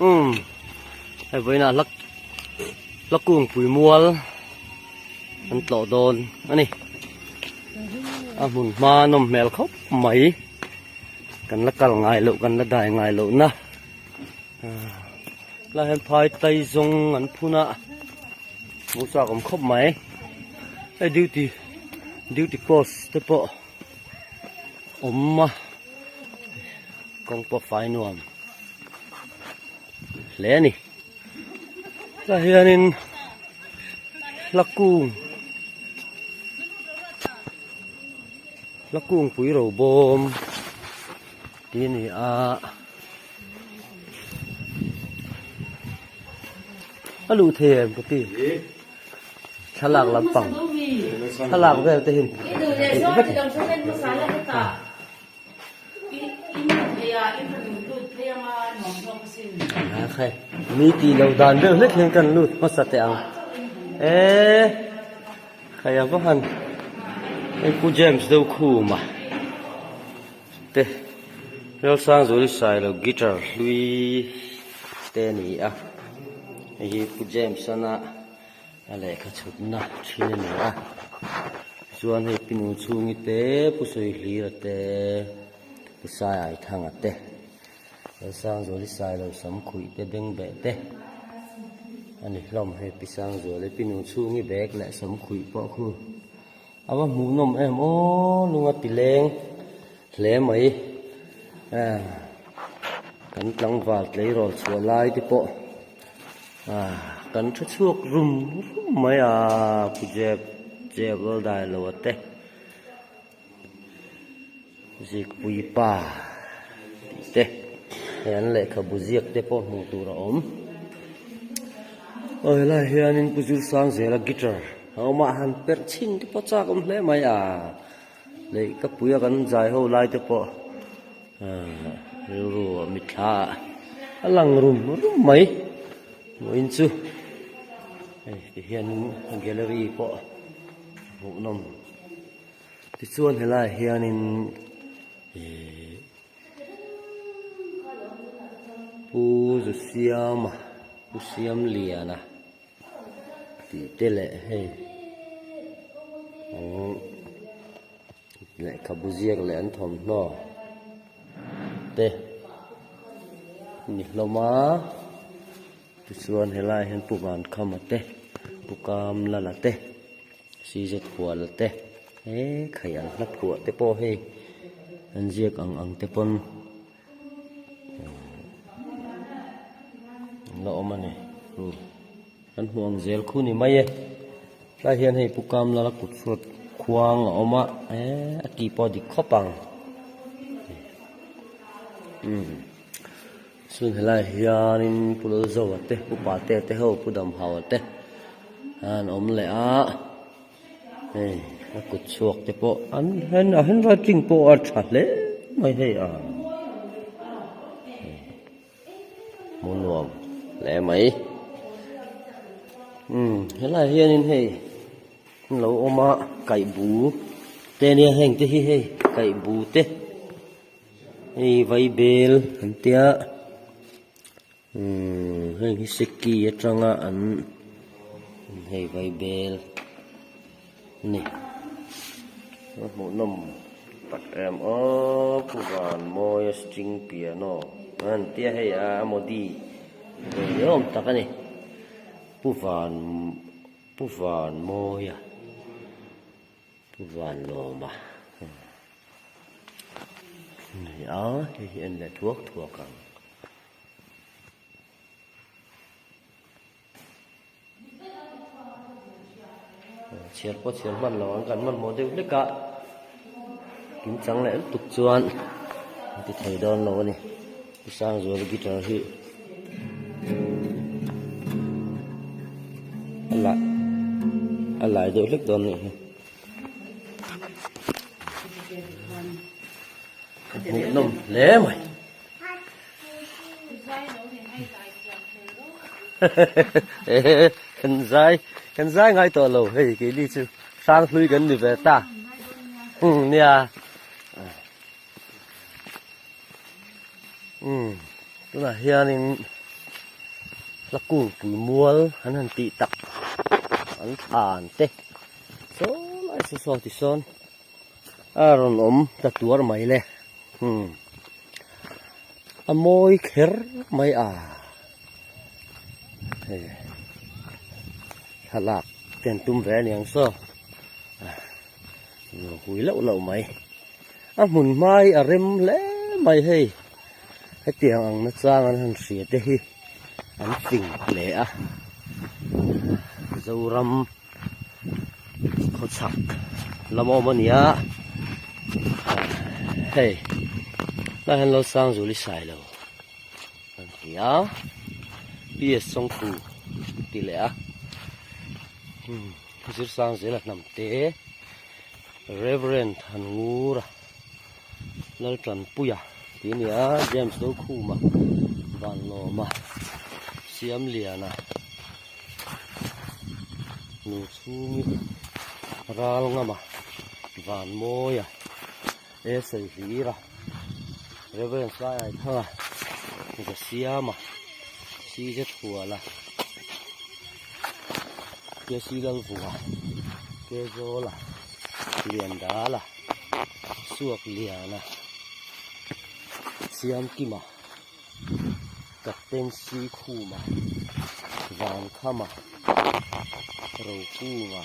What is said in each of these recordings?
Umm hei vawiinah hla hla kungpui mual an tlawh dawn a ni a hmun hma nawm hmel khawp mai kan la kal ngai loh kan la dai ngai loh na helai hian phai tai zawng an phun a hmuh chak awm khawp mai hei duty duty post te pawh awm a kawng pawh fai nuam hle a ni tah hianin hla kung hla kungpui ro bawm tih a ni a a luh thei em ka ti. Thlalak lampang thlalak vel te hi theih vek a khai mi tih loh dan deuh hlek hian kan lut hmasa teh ang eee khai a va han hei pu James deuh khuma te Lalsangzuali Sailo guitar hlui te a ni a hei hi pu James ana a lehkha chhutna thin a ni a chuan hei pi nu chhungi te pu Sawihlira te pu Saiaithanga te Lalsangzuali Sailo samkhuih te bengbeh te a ni hlawm hei pi Sangzuali pi nu chhungi bag leh samkhuih pawh khu. A va hmuh nawm em aw lunga ti leng hle mai ah kan tlangval tleirawl chhuah lai te pawh ah kan tha chhuak rum rum mai a pu jep jep rual dai lo a te zikpui pa tih te hei an lehkhabu ziak te pawh hmuh tur a awm aw helaiah hianin pu Zilsangzela guitar a awm a han perh chhin te pawh chak awm hle mai a leh ka puia kan zai ho lai te pawh ahh rilru ah mitthla ah a lang rum rum mai vawiin chu hei tihianin gallery pawh hmuhnawm. Tichuan helaiah hianin ihh Pu Zusiama Pu Siamliana tih te leh hei an lehkhabu ziak leh an thawmhnaw te ni hlawm a tichuan helaiah hian Pu Vankhama te Pu Kamlala te. CZ hual te he khai an hla phuah te pawh hei an ziak ang ang te pawn an la awm a ni an hmuh ang zel khu ni mai e tlai hian hei pu kam lala kut chhuat khuang a awm a eee a tih pawh a dik khawp ang umm chuan helaiah hianin pu Lalzoa te pu Pate te ho pu Damhaua te an awm leh a hei a kut chhuak te pawh an hen a handwriting pawh a tha hle mai hei a hmuh nuam hle mai umm helaiah hianin hei an lo awm a kaih bu te ania heng te hi hei kaih bu te. Hei vaibel an tia umm heng hi seki atanga an hei vaibel a ni a hmuhnawm tak em aw pu van mawia string piano an tia hei a modi ve ni awm tak a ni pu van pu van mawia pu van lawma. Ni a hei hi en leh thuak thuak ang. Chhiar pawh chhiar hman lo ang kan hmanhmawh deuh hlek a kim chang leh lutuk chuan an ti thei dawn lo a ni Pu Sangzuala guitar hi a lah a lai deuh hlek dawn a nih hi. Hmuhnawm hle mai. Kan zai kan zai ngai tawh lo hei keini chu hrang hlui kan ni ve ta umm nia umm tunah hianin. Hla kungpui mual an han tih tak an thlan te saw lai saw saw ti sawn a rawn awm ta tuar mai le umm a mawi kher mai a hei thlalak te an tum ve a niang saw hui loh loh mai a hmun hmai a rem hle mai hei hetiang ang nachang an han hria te hi. An fing hle a, Zoram khawchhak lam awm a ni a, hei lai hian Lalsangzuli Sailo an ti a, PS Sawngthu an ti leh a, Zirsangzela Hnamte Reverend Thanngura. Laltanpuia tih a ni a, James Dokhuma, Vanlawma, Siamliana, Nuchhungi, Ralngama, Vanmawia, E Saihlira, Reverend Saiaithanga, Zasiama, CZ Huala, KC Lalvunga, Kezawla, Liandala. Suak liana Siamkima Captain Sikhuma Vankhama Rokunga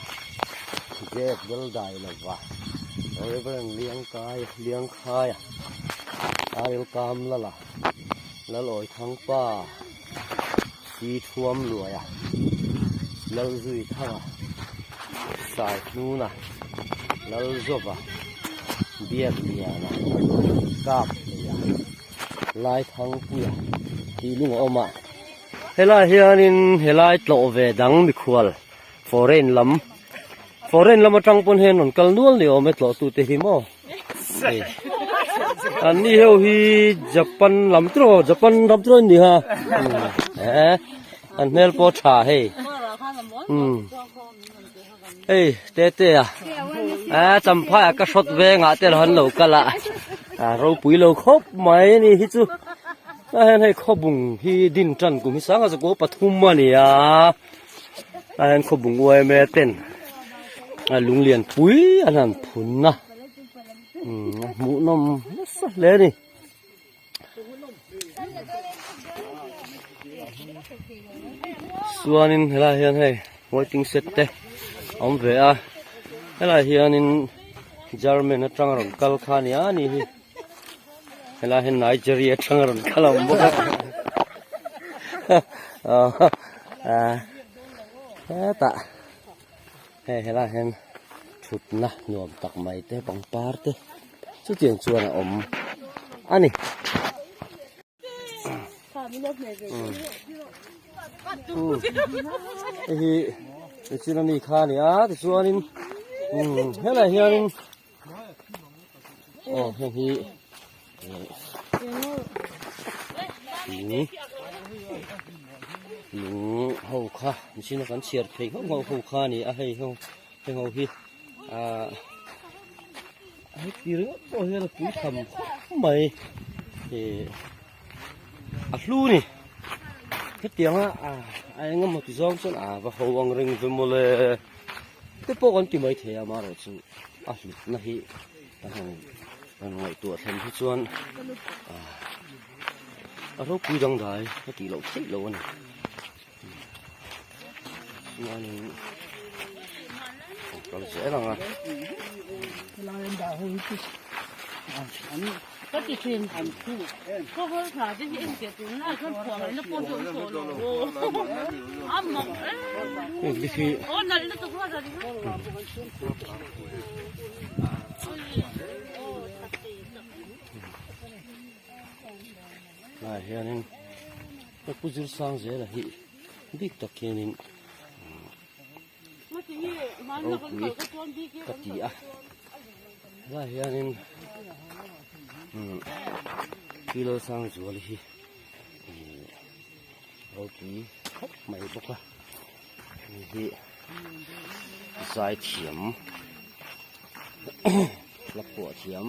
Jeff Laldailova Reverend Liangkai Liangkhaia Aril Kamlala Lalawithangpa Sithuamluaia Lalzuithanga Saihnuna Lalzova Biakliana Kaphleia Laithangpuia tih lung a awm a. Helai hianin helai tlawh ve dang mikhual foreign lam foreign lam atang pawn hian rawn kal nual ni awm e tlawh tute hi maw. An ni ho hi Japan lam tiraw Japan ram tiraw an ni ha eh an hmel pawh tha hei umm hei tete a eh champhai ah ka hrawt vengah te han lo kal a a ropui lo khawp mai a ni hi chu tah hian hei khawbung hi din tan kum hi sanga zakua pathum a ni a. Tah hian khawbung uaime ten a lunglian pui an han phun a umm a hmuhnawm nasa hle a ni. Chuanin helaiah hian hei waiting shed te a awm ve a helaiah hianin German atanga rawn kal kha a ni a ni hi. Helai hian Nigeria atanga rawn kal a awm bawk a hetah hei helai hian thutna nuam tak mai te pangpar te chutiang chuan a awm a ni. Hei hi nichin ami kha a ni a tichuanin helai hianin. Aw heng hi lung lung ho kha machine a kan chhiar theih nghauh nghauh ho kha a ni a hei ho heng ho hi ah heti ringawt pawh hian a pui tham khawp mai ih a hlu a ni hetianga ah a eng emaw ti zawng chuan a va ho ang reng ve mawle. Te pawh kan ti mai thei a amaherawhchu a hlutna hi kan han han ngaihtuah thlen hi chuan ah a ropui dangdai a tih loh theih loh a ni chuanin an kal zel ang a. Ka ti thin an thu ka hawl thla te hi en teh tun lai chuan phuah ngaihna pawh chu an sawi lo a mak em aw nalh lutuk ruat a ring Lai hianin ka pu zir sang zela hi bik tak hianin ropui ka ti a helaiah hianin umm kilo sang zual hi ihh ropui khawp mai bawk a hei hi zaithiam hla phuah thiam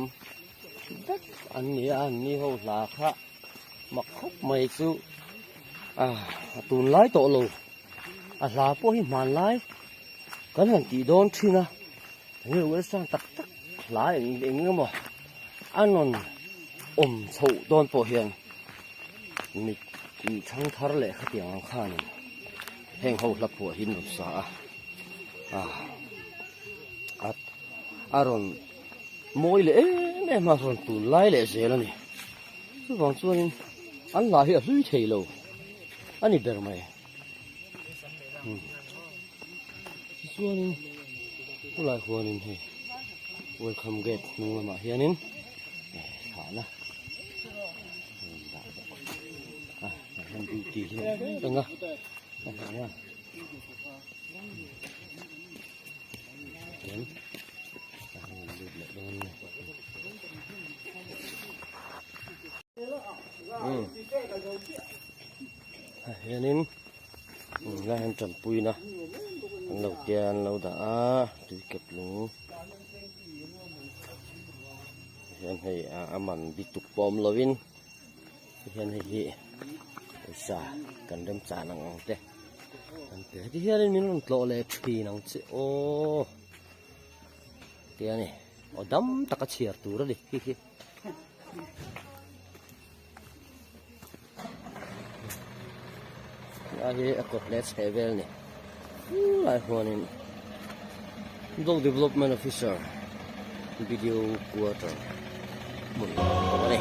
vek an ni a an ni ho hla kha mak khawp mai chu. A tunlai tawh lo a hla pawh hi hmanlai kan han tih dawn thin a enge Wilson tak tak hla eng eng emaw a rawn awm chhoh dawn pawh hian mit thang thar leh khatiang ang khanin heng ho hla phuah hi an rawn sa a a a rawn mawi leh em em a rawn tunlai leh zel a ni. Chuvang chuanin an hla hi a hlui thei lo a ni ber mai. Tichuanin khulai huanin hei welcome gate hnung lamah hianin thlahna rawn dah bawk a tah hian duty hi a awm reng a a hnuaiah hian a rawn lut leh dawn a ni. Ah hianin lai hian tanpuina an lo tia an lo dah a tui kep lung hian hei a man bi tuk pawh awm lovin tihian hei hi pawisa kan remchan ang ang te an pe tihianin min rawn tlawh leh thin ang che aw tia ni aw dam taka chhiar tur a ni hi hi. Lai hi a kawt leh chheh vel ni lai huanin Block Development Officer Video Quarter hmun a awm a ni.